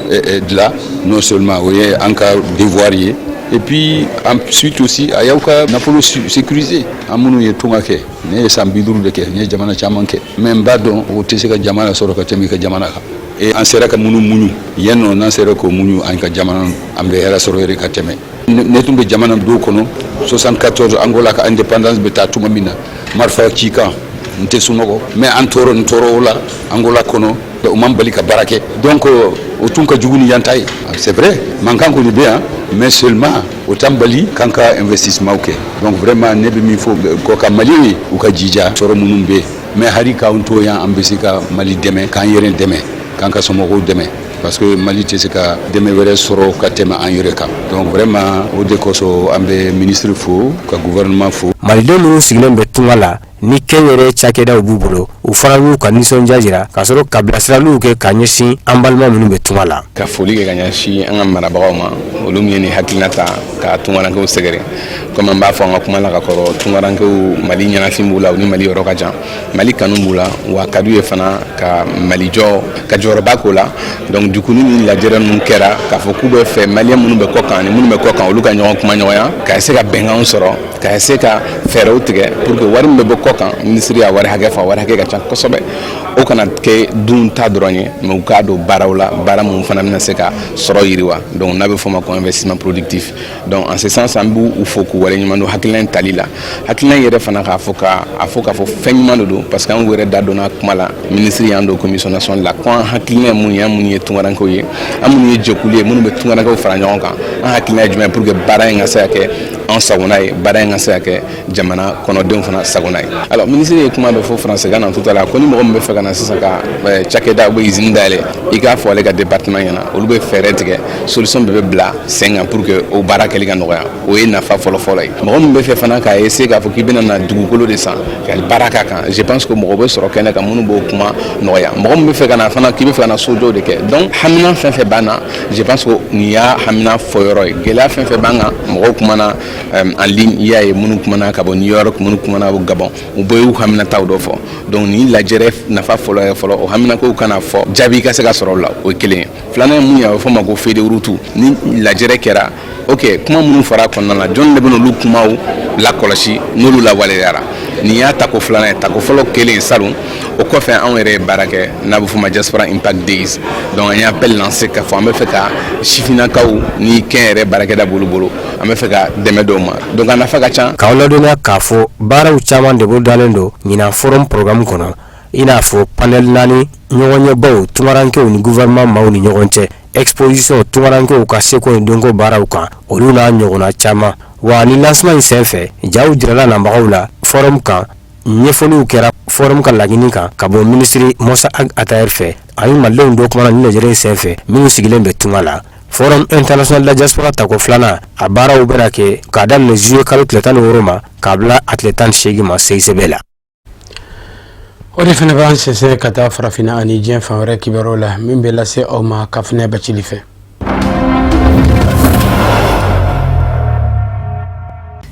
[SPEAKER 6] dilan. Non seulement o ye an ka devoir ye, et puis ensuite aussi a y'aw ka nafolo sécuriser. An minnu ye tunga kɛ, ne ye san 50 de kɛ, n ye jamana caman kɛ, mais n b'a dɔn o tɛ se ka jamana sɔrɔ ka tɛmɛ i ka jamana kan. Et an sera ka minnu muɲu yen nɔ, n'an sera k'o muɲu an ka jamana, an bɛ hɛrɛ sɔrɔ yɛrɛ ka tɛmɛ. Ne tun bɛ jamana dɔw kɔnɔ 74, Angola ka indépendance bɛ taa tuma min na, marifa cikan n tɛ sunɔgɔ, mais an tɔɔrɔ n tɔɔrɔ o la Angola kɔnɔ, o man bali ka baara kɛ. Donc o tun ka jugu ni yan ta ye, c'est vrai, mankan kɔni bɛ yan, mais seulement o t'an bali k'an ka investissement kɛ. Donc vraiment ne bɛ min fɔ kɔ ka Maliw ye, u ka jija sɔrɔ minnu bɛ yen, mais hali k'an to yan, an bɛ se ka Mali dɛmɛ, k'an yɛrɛ dɛmɛ, k'an ka somɔgɔw dɛmɛ, parce que Mali tɛ se ka dɛmɛ wɛrɛ sɔrɔ ka tɛmɛ an yɛrɛ kan. Donc vraiment o de kosɔn an bɛ ministre fo, ka gouvernement fo.
[SPEAKER 14] Malidenw minnu sigilen bɛ tunga la ni kɛnyɛrɛ cakɛdaw b'u bolo, u fana y'u ka nisɔndiya jira ka sɔrɔ ka bilasiraliw kɛ ka ɲɛsin an balima minnu bɛ tunga la.
[SPEAKER 15] Ka foli kɛ ka ɲɛsin an ka marabagaw ma, olu min ye nin hakilina ta ka tunkarankew sɛgɛrɛ. Komi an b'a fɔ an ka kuma la ka kɔrɔ, tunkarankew, Mali ɲɛnafin b'u la, u ni Mali yɔrɔ ka jan, Mali kanu b'u la, wa ka d'u ye fana ka Mali jɔ, ka jɔyɔrɔba k'o la. Donc du coup, ni nin lajɛrɛ ninnu kɛra k'a fɔ k'u bɛ fɛ Maliyɛn minnu bɛ kɔ kan ni minnu bɛ kɔ kan, olu ka ɲɔgɔn kuma ɲɔgɔnya, ka se ka bɛnkanw sɔrɔ, ka se ka fɛɛrɛw tigɛ pour que wari min bɛ bɔ kɔ kɔ kan. Minisiri y'a wari hakɛ fɔ, a wari hakɛ ka ca kosɛbɛ. O kana kɛ dun ta dɔrɔn ye, mais u k'a don baaraw la, baara mun fana bɛna se ka sɔrɔ yiriwa, donc n'a bɛ fɔ o ma ko investissement productif. Donc en ce sens, an b'u fo k'u waleɲuman dɔn hakilina in tali la. Hakilina in yɛrɛ fana, k'a fɔ ka a fɔ k'a fɔ fɛn ɲuman de don, parce que an yɛrɛ da donna kuma la. Minisiri y'an don commission nationale la ko an hakilina ye mun ye, an minnu ye tunkarankew ye, an minnu ye jɛkulu ye minnu bɛ tunkarankew fara ɲɔgɔn kan, an hakilina ye jumɛn ye pour que baara in ka se ka kɛ an sagona ye, baara in ka se ka kɛ jamana kɔnɔdenw fana sagona ye. Alors, minisiri ye kuma dɔ fɔ faransikan na tout à l'heure, ko ni mɔgɔ min bɛ fɛ ka na sisan ka cakɛda ou usine dayɛlɛ, i k'a fɔ ale ka département ɲɛna, olu bɛ fɛɛrɛ tigɛ, solution bɛɛ bɛ bila sen kan pour que o baara kɛli ka nɔgɔya. O ye nafa fɔlɔ-fɔlɔ ye. Mɔgɔ min bɛ fɛ fana k'a essayer k'a fɔ k'i bɛna na dugukolo de san ka baara k'a kan, je pense que mɔgɔ bɛ sɔrɔ kɛnɛ kan minnu b'o kuma nɔgɔya. Mɔgɔ min bɛ fɛ ka na fana k'i bɛ fɛ ka na sojɔw de kɛ, donc hamina fɛn fɛn b'an na, je pense que nin y'a hamina fɔyɔrɔ ye. Gɛlɛya fɛn fɛn b'an kan, mɔgɔw kumana en ligne, i y'a ye, minnu kumana ka bɔ New York, minnu kumana ka bɔ Gabon, u bɛɛ y'u haminataw dɔ fɔ. Donc nin lajɛrɛ nafa fɔlɔ ye fɔlɔ, o haminakow kana fɔ, jaabi ka se ka sɔrɔ o la, o ye kelen ye. Filanan ye mun ye? A bɛ fɔ o ma ko feuille de route. Ni lajɛrɛ kɛra, ok, kuma minnu fɔra a kɔnɔna la, jɔn de bɛ n'olu kumaw lakɔlɔsi n'olu lawaleyara? Nin y'a tako filanan ye. Tako fɔlɔ kelen salon, o kɔfɛ anw yɛrɛ ye baara kɛ n'a bɛ f'o ma Diaspora Impact Days. Donc an ye appel lancé k'a fɔ an bɛ fɛ ka sifinnakaw ni kɛnyɛrɛ baarakɛda b'olu bolo, an bɛ fɛ ka dɛmɛ dɔw ma. Donc a nafa ka ca.
[SPEAKER 14] K'aw ladɔnniya k'a fɔ baaraw caman de bolodalen don ɲinan forum programme kɔnɔ, i n'a fɔ panel naani, ɲɔgɔnyebaw tunkarankew ni gouvernement maaw ni ɲɔgɔn cɛ, exposition tunkarankew ka seko ni dɔnko baaraw kan, olu n'a ɲɔgɔnna caman. Wa ni lancement in senfɛ, jaw jirala nabagaw la forum kan, ɲɛfɔliw kɛra forum ka laɲini kan ka bɔ minisiri Mossa Ag Attaher fɛ, ani malidenw dɔ kumana ni lajɛrɛ in senfɛ minnu sigilen bɛ tunga la. Forum international de la diaspora tako filanan, a baaraw bɛna kɛ k'a daminɛ juillet kalo tile 16 ma k'a bila a tile 18 ma CICB la.
[SPEAKER 1] O de fana b'an sɛnsɛn ka taa farafinna ani diɲɛ fan wɛrɛ kibaruyaw la, min bɛ lase aw ma Kafinɛ Bacili fɛ.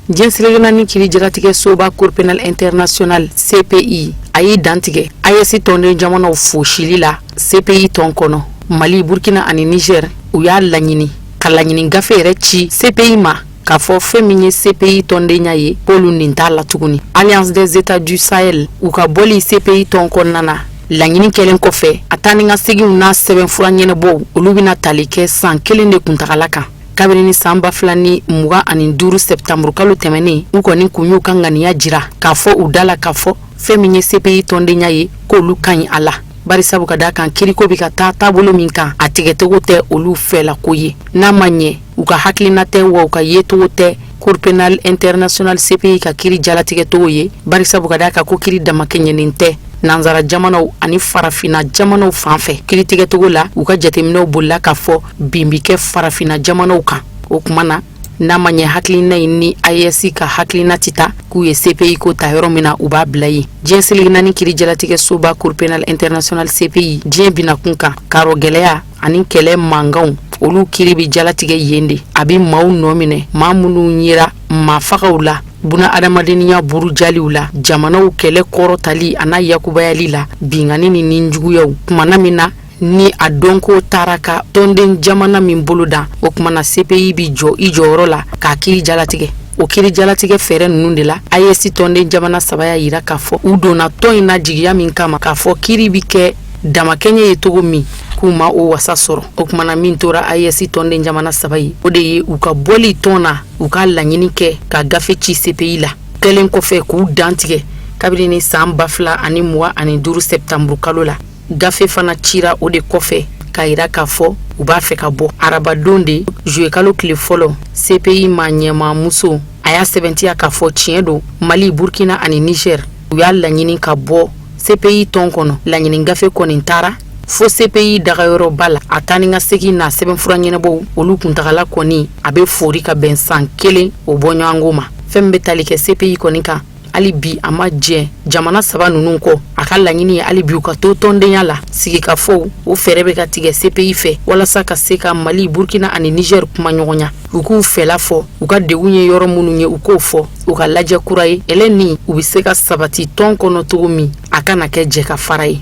[SPEAKER 16] Diɲɛ seleke naani kiri jaratigɛ soba Cour pénale internationale CPI, a y'i dantigɛ AES tɔnden jamanaw fosili la CPI tɔn kɔnɔ. Mali, Burkina ani Niger, u y'a laɲini ka laɲini gafe yɛrɛ ci CPI ma k'a fɔ fɛn min ye CPI tɔndenya ye, k'olu nin t'a la tuguni. Alliance des États du Sahel, u ka bɔli CPI tɔn kɔnɔna na, laɲini kɛlen kɔfɛ, a taa ni ka seginw n'a sɛbɛnfura ɲɛnabɔw, olu bɛna tali kɛ san kelen de kuntagala kan. Kabini ni san 2025 sɛptanburu kalo tɛmɛnen, u kɔni kun y'u ka ŋaniya jira k'a fɔ u da la k'a fɔ fɛn min ye CPI tɔndenya ye, k'olu ka ɲi a la, barisabu ka d'a kan kiriko bɛ ka taa taabolo min kan, a tigɛcogo tɛ olu fɛla ko ye. N'a ma ɲɛ, u ka hakilina tɛ wa u ka yecogo tɛ Cour pénale internationale CPI ka kiri jalatigɛcogo ye, barisabu ka d'a kan ko kiri damakɛɲɛnen tɛ nansara jamanaw ani farafinna jamanaw fan fɛ kiritigɛcogo la. U ka jateminɛw bolila k'a fɔ bin bi kɛ farafinna jamanaw kan. O kuma na, n'a ma ɲɛ hakilina in ni AES ka hakilina tɛ taa, k'u ye CPI ko ta yɔrɔ min na, u b'a bila yen. Diɲɛ seleke naani kiri jalatigɛ soba Cour pénale internationale CPI, diɲɛ bina kun kan karɔ gɛlɛya ani kɛlɛ mankanw, olu kiri bɛ jalatigɛ yen de. A bɛ maaw nɔ minɛ, maa minnu yera maafagaw la, buna adamadenya burujaliw la, jamanaw kɛlɛ kɔrɔtali a n'a yakubayali la, binkanni ni ninjuguyaw. Kumana min na ni a dɔnko taara ka tɔnden jamana min bolo dan, o kuma na CPI bi jɔ i jɔyɔrɔ la k'a kiri jalatigɛ. O kiri jalatigɛ fɛɛrɛ ninnu de la, AES tɔnden jamana saba y'a yira k'a fɔ u donna tɔn in na jigiya min kama, k'a fɔ kiri bi kɛ damakɛɲɛ ye cogo min, k'u ma o wasa sɔrɔ. O kuma na, min tora AES tɔnden jamana saba ye, o de ye u ka bɔli tɔn na, u ka laɲini kɛ ka gafe ci CPI la kɛlen kɔfɛ k'u dantigɛ kabini ni san 2025 sɛptanburu kalo la. Gafe fana cira o de kɔfɛ k'a yira k'a fɔ u b'a fɛ ka bɔ. Arabadon de, juillet kalo tile fɔlɔ, CPI maa ɲɛmaamuso a y'a sɛbɛntiya k'a fɔ tiɲɛ don, Mali, Burkina ani Niger, u y'a laɲini ka bɔ CPI tɔn kɔnɔ. Laɲini gafe kɔni taara fo CPI dagayɔrɔba la. A taa ni ka segin n'a sɛbɛnfura ɲɛnabɔw, olu kuntagala kɔni a bɛ fori ka bɛn san kelen o bɔɲɔgɔnko ma. Fɛn min bɛ tali kɛ CPI kɔni kan, hali bi a ma jɛ jamana saba ninnu kɔ. A ka laɲini ye hali bi u ka to tɔndenya la. Sigikafɔw, o fɛɛrɛ bɛ ka tigɛ CPI fɛ walasa ka se ka Mali, Burkina ani Niger kuma ɲɔgɔnya, u k'u fɛla fɔ, u ka degun ye yɔrɔ minnu ye, u k'o fɔ, u ka lajɛ kura ye ɛlɛ ni u bɛ se ka sabati tɔn kɔnɔ cogo min, a kana kɛ jɛ ka fara ye.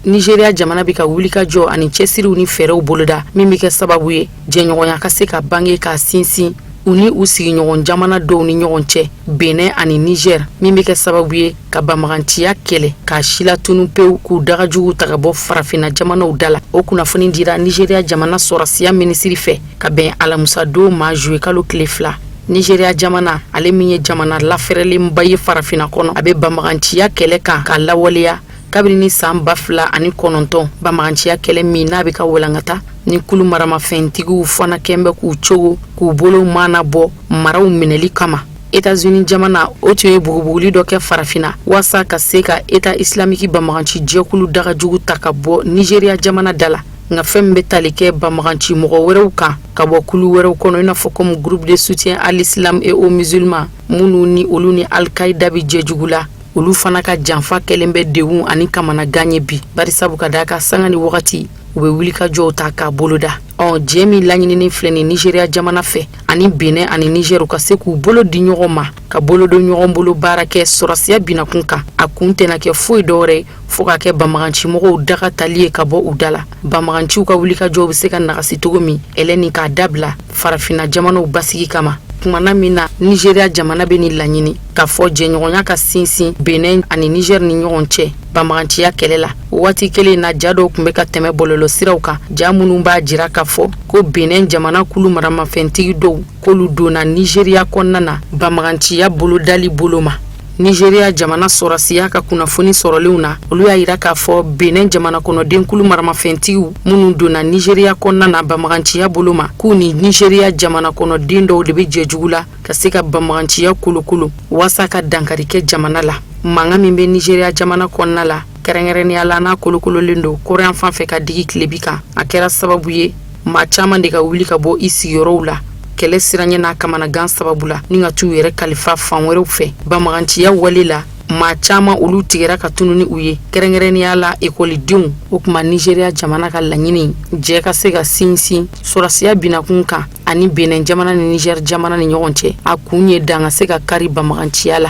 [SPEAKER 16] Nigeria jamana bɛ ka wulikajɔ ani cɛsiriw ni fɛɛrɛw boloda min bɛ kɛ sababu ye jɛɲɔgɔnya ka se ka bange k'a sinsin. u ni u sigiɲɔgɔn jamana dɔw ni ɲɔgɔn cɛ, Benin ani Niger, min bɛ kɛ sababu ye ka banbaganciya kɛlɛ k'a silatunu pewu, k'u dagajugu ta ka bɔ farafinna jamanaw da la. O kunnafoni dira Nigeria jamana sɔrɔsiya minisiri fɛ ka bɛn alamisadon ma, juillet kalo tile 2. Nigeria jamana, ale min ye jamana lafɛrɛlenba ye farafinna kɔnɔ, a bɛ banbaganciya kɛlɛ kan ka lawaleya kabini ni san 2009, banbaganciya kɛlɛ min n'a bɛ ka walankata ni kulu maramafɛntigiw fana kɛn bɛ k'u cogo k'u bolo mana bɔ maraw minɛli kama. États-Unis jamana, o tun ye bugubuguli dɔ kɛ farafinna waasa ka se ka État islamique banbaganci jɛkulu dagajugu ta ka bɔ Nigeria jamana da la. Nka fɛn min bɛ tali kɛ banbaganci mɔgɔ wɛrɛw kan ka bɔ kulu wɛrɛw kɔnɔ, i n'a fɔ comme groupe de soutien à l'islam et aux musulmans, minnu ni olu ni Al-Qaïda bɛ jɛjugu la, olu fana ka janfa kɛlen bɛ degun ani kamanagan ye bi, barisabu ka d'a kan sanga ni wagati u bɛ wulikajɔw ta k'a boloda. Ɔ jɛ min laɲininen filɛ nin Nigeria jamana fɛ ani Benin ani Niger, u ka se k'u bolo di ɲɔgɔn ma, ka bolo don ɲɔgɔn bolo baara kɛ sɔrɔsiya binakun kan, a kun tɛna kɛ foyi dɔwɛrɛ fo k'a kɛ banbagancimɔgɔw daga tali ye ka bɔ u da la. Banbaganciw ka wulikajɔw bɛ se ka nagasi cogo min ɛlɛ ni k'a dabila farafinna jamanaw basigi kama. Kumana min na Nigeria jamana bɛ nin laɲini k'a fɔ jɛɲɔgɔnya ka sinsin Benin ani Niger ni ɲɔgɔn cɛ banbaganciya kɛlɛ la, waati kelen na, ja dɔw tun bɛ ka tɛmɛ bɔlɔlɔ siraw kan, ja minnu b'a jira k'a fɔ ko Benin jamana kulu maramafɛntigi dɔw k'olu donna Nigeria kɔnɔna na banbaganciya bolodali bolo ma. Nigeria jamana sɔrɔsiya ka kunnafoni sɔrɔlenw na, olu y'a jira k'a fɔ Benin jamana kɔnɔden kulu maramafɛntigiw minnu donna Nigeria kɔnɔna na banbaganciya bolo ma, k'u ni Nigeria jamana kɔnɔden dɔw de bɛ jɛjugu la ka se ka banbaganciya kolokolo waasa ka dankari kɛ jamana la. Mankan min bɛ Nigeria jamana kɔnɔna la, kɛrɛnkɛrɛnnenya la n'a kolokololen don kɔrɔn fan fɛ ka digi tilebi kan, a kɛra sababu ye maa caman de ka wuli ka bɔ i sigiyɔrɔw la kɛlɛ siranɲɛ n'a kamanagan sababu la, ni ka t'u yɛrɛ kalifa fan wɛrɛw fɛ banbaganciya wale la. Maa caman, olu tigɛra ka tunu ni u ye, kɛrɛnkɛrɛnnenya la ekɔlidenw. O tuma Nigeria jamana ka laɲini jɛ ka se ka sinsin sɔrɔsiya binakun kan ani Benin jamana ni Niger jamana ni ɲɔgɔn cɛ, a kun ye dan ka se ka kari banbaganciya la.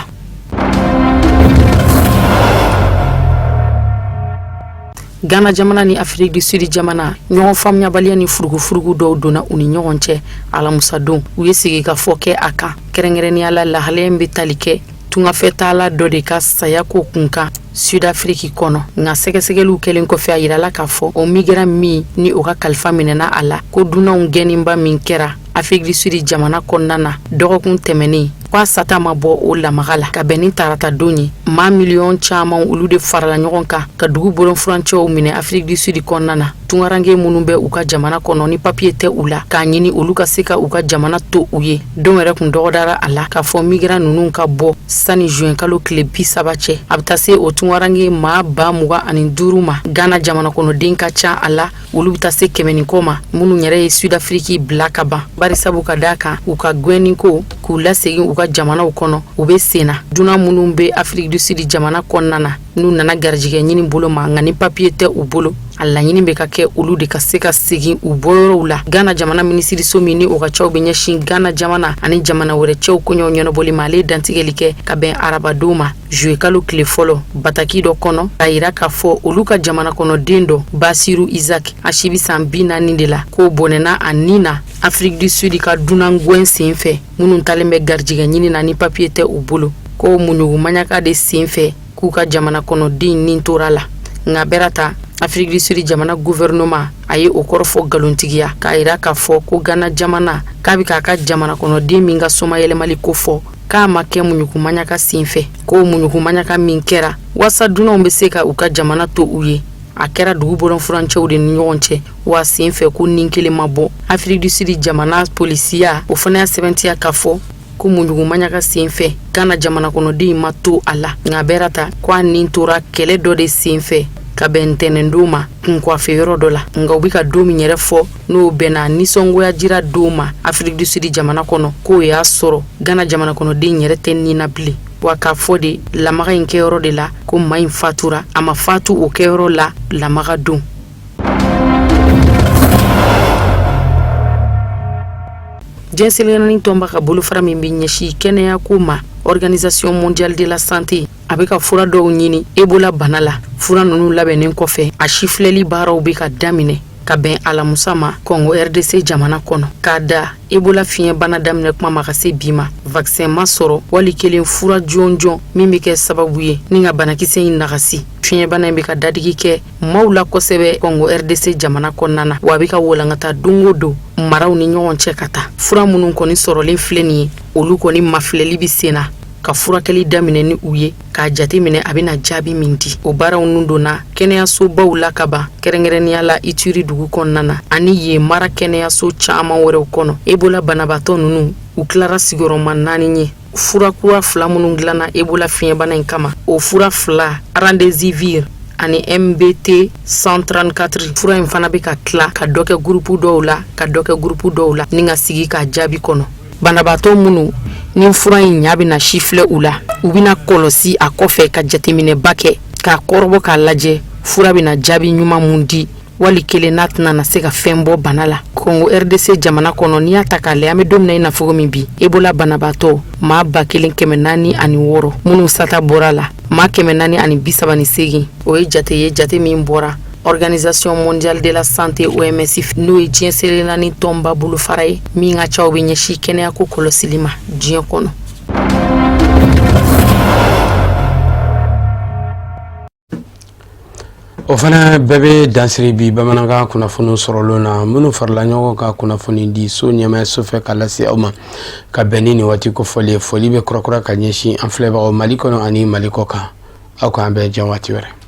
[SPEAKER 16] Ghana jamana ni Afrique du Sud jamana, ɲɔgɔn faamuyabaliya ni furugufurugu dɔw donna u ni ɲɔgɔn cɛ alamusadon. U ye sigikafɔ kɛ a kan, kɛrɛnkɛrɛnnenya la lahalaya in bɛ tali kɛ tungafɛtaala dɔ de ka saya ko kunkan Sud-Afrique kɔnɔ. Nka sɛgɛsɛgɛliw kɛlen kɔfɛ, a yirala k'a fɔ o migrant min ni o ka kalifa minɛna a la, ko dunanw gɛnniba min kɛra Afrique du Sud jamana kɔnɔna na dɔgɔkun tɛmɛnen, k'a sata ma bɔ o lamaga la. Ka bɛn ni tarata don ye, maa miliyɔn caman, olu de farala ɲɔgɔn kan ka dugu bolonfurancɛw minɛ Afrique du Sud kɔnɔna na, tungaranke minnu bɛ u ka jamana kɔnɔ ni papiye tɛ u la, k'a ɲini olu ka se ka u ka jamana to u ye. Don yɛrɛ kun dɔgɔdara a la k'a fɔ migrant ninnu ka bɔ sani juin kalo tile 30 cɛ. A bɛ taa se o tungaranke maa 25,000 ma. Ghana jamana kɔnɔden ka ca a la, olu bɛ taa se 100 ni kɔ ma, minnu yɛrɛ ye Sud-Afrique bila ka ban, barisabu ka d'a kan u ka gɛnni ko k'u lasegin u ka jamanaw kɔnɔ, u bɛ sen na. Dunan minnu bɛ Afrique du Sud jamana kɔnɔna na, n'u nana garijɛgɛ ɲini bolo ma, nka ni papiye tɛ u bolo, a laɲini bɛ ka kɛ olu de ka se ka segin u bɔyɔrɔw la. Ghana jamana minisiriso min ni o ka cɛw bɛ ɲɛsin Ghana jamana ani jamana wɛrɛ cɛw koɲɛw ɲɛnabɔli ma, ale ye dantigɛli kɛ ka bɛn arabadon ma, juillet kalo tile fɔlɔ, bataki dɔ kɔnɔ, k'a yira k'a fɔ olu ka jamana kɔnɔden dɔ, Basiru Isaac, a si bɛ san 40 de la, k'o bɔnɛna a ni na Afrique du Sud ka dunan gɛn sen fɛ, minnu talen bɛ garijɛgɛ ɲini na ni papiye tɛ u bolo, ko muɲugumaɲaka de sen fɛ k'u ka jamana kɔnɔden nin tora la. Nka bɛra ta, Afrique du Sud jamana gouvernement a ye o kɔrɔfɔ nkalontigiya, k'a yira k'a fɔ ko Ghana jamana k'a bɛ k'a ka jamana kɔnɔden min ka somayɛlɛmali ko fɔ, k'a ma kɛ muɲugumaɲaka sen fɛ, ko muɲugumaɲaka min kɛra waasa dunanw bɛ se ka u ka jamana to u ye, a kɛra dugu bolonfurancɛw de ni ɲɔgɔn cɛ, wa sen fɛ ko nin kelen ma bɔ. Afrique du Sud jamana polisiya, o fana y'a sɛbɛntiya k'a fɔ ko muɲugumaɲaka sen fɛ Ghana jamana kɔnɔden ma to a la, nka bɛra ta ko a nin tora kɛlɛ dɔ de sen fɛ ka bɛn ntɛnɛndon ma kunkwafɛ yɔrɔ dɔ la. Nka u bɛ ka don min yɛrɛ fɔ, n'o bɛnna nisɔngoya jira don ma Afrique du Sud jamana kɔnɔ, k'o y'a sɔrɔ Ghana jamana kɔnɔden yɛrɛ tɛ nin na bilen. Wa k'a fɔ de lamaga in kɛyɔrɔ de la ko maa in fatura, a ma fatu o kɛyɔrɔ la lamaga don. Diɲɛ seleke naani tɔnba ka bolofara min bɛ ɲɛsin kɛnɛya ko ma, Organisation mondiale de la santé, a bɛ ka fura dɔw ɲini Ebola bana la. Fura ninnu labɛnnen kɔfɛ, a sifilɛli baaraw bɛ ka daminɛ. Ka bɛn alamusa ma Kɔngo RDC jamana kɔnɔ, k'a da Ebola fiɲɛbana daminɛ kuma ma ka se bi ma, vaccin ma sɔrɔ wali kelen fura jɔnjɔn min bɛ kɛ sababu ye ni ka banakisɛ in nagasi. Fiɲɛbana in bɛ ka dadigi kɛ maaw la kosɛbɛ Kɔngo RDC jamana kɔnɔna na, wa a bɛ ka walankata don o don maraw ni ɲɔgɔn cɛ ka taa. Fura minnu kɔni sɔrɔlen filɛ nin ye, olu kɔni mafilɛli bɛ sen na ka furakɛli daminɛ ni u ye, k'a jateminɛ a bɛna jaabi min di. O baaraw nun donna kɛnɛyasobaw la ka ban, kɛrɛnkɛrɛnnenya la Ituri dugu kɔnɔna na ani yen mara kɛnɛyaso caman wɛrɛw kɔnɔ. Ebola banabaatɔ ninnu, u tilara sigiyɔrɔma 4 ye. Fura kura 2 minnu dilanna Ebola fiɲɛbana in kama, o fura 2, Remdesivir ani MBT 134, fura in fana bɛ ka tila ka dɔ kɛ gurupu dɔw la, ka dɔ kɛ gurupu dɔw la, ni ka sigi k'a jaabi kɔnɔ. Banabaatɔ minnu ni fura in ɲa bɛna sifilɛ u la, u bɛna kɔlɔsi a kɔfɛ ka jateminɛba kɛ k'a kɔrɔbɔ k'a lajɛ fura bɛna jaabi ɲuman mun di, wali kelen n'a tɛna na se ka fɛn bɔ bana la. Kongo RDC jamana kɔnɔ, n'i y'a ta k'a lajɛ, an bɛ don min na i n'a fɔ min bi, Ebola banabaatɔ maa 1406 minnu sata bɔra la, maa 438, o ye jate ye, jate min bɔra Organisation mondiale de la santé OMS, n'o ye diɲɛ seleke naani tɔnba bolofara ye min ka caw bɛ ɲɛsin kɛnɛyako kɔlɔsili ma diɲɛ kɔnɔ.
[SPEAKER 1] O fana bɛɛ bɛ dansiri bi bamanankan kunnafoni sɔrɔlen na minnu farala ɲɔgɔn kan kunnafoni di so ɲɛmaayaso fɛ ka lase aw ma ka bɛn ni nin waati kofɔlen ye. Foli bɛ kurakura ka ɲɛsin an filɛbagaw Mali kɔnɔ ani Mali kɔ kan. Aw k'an bɛn diɲɛ waati wɛrɛ.